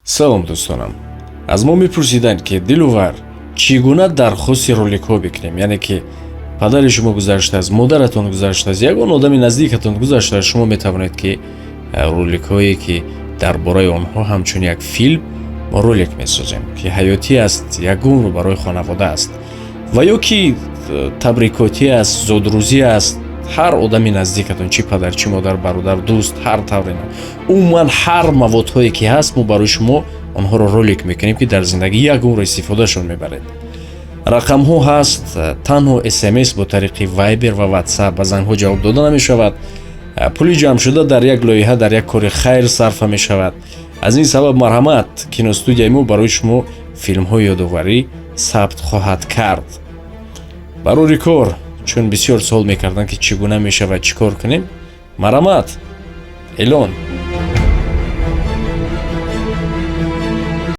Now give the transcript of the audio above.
Салом, дӯстонам. Аз мо мепурсиданд, ки Диловар, чӣ гуна дархости роликҳо бикунем? Яъне ки падари шумо гузаштааст, модаратон гузаштааст, ягон одами наздикатон гузаштааст, шумо метавонед, ки роликҳое, ки дар бораи онҳо ҳамчун як филм мо ролик месозем, ки ҳаётӣ аст, ягон барои хонавода аст ва ё ки табрикотӣ аст, зодрӯзӣ аст, ҳар одами наздикатон, чӣ падар, чӣ модар, бародар, дӯст, ҳар тавре, умуман ҳар маводҳое ки ҳаст, мо барои шумо онҳоро ролик мекунем, ки дар зиндагӣ як умр истифодашон мебаред. Рақамҳо ҳаст, танҳо СМС бо тариқи Вайбер ва Ватсап, ба зангҳо ҷавоб дода намешавад. Пули ҷамъшуда дар як лоиҳа, дар як кори хайр сарфа мешавад. Аз ин сабаб марҳамат, киностудияи мо барои шумо филмҳои ёдоварӣ сабт хоҳад кард. Барори кор, чун бисёр суол мекарданд, ки чӣ гуна мешавад, чӣ кор кунем, марҳамат, эълон.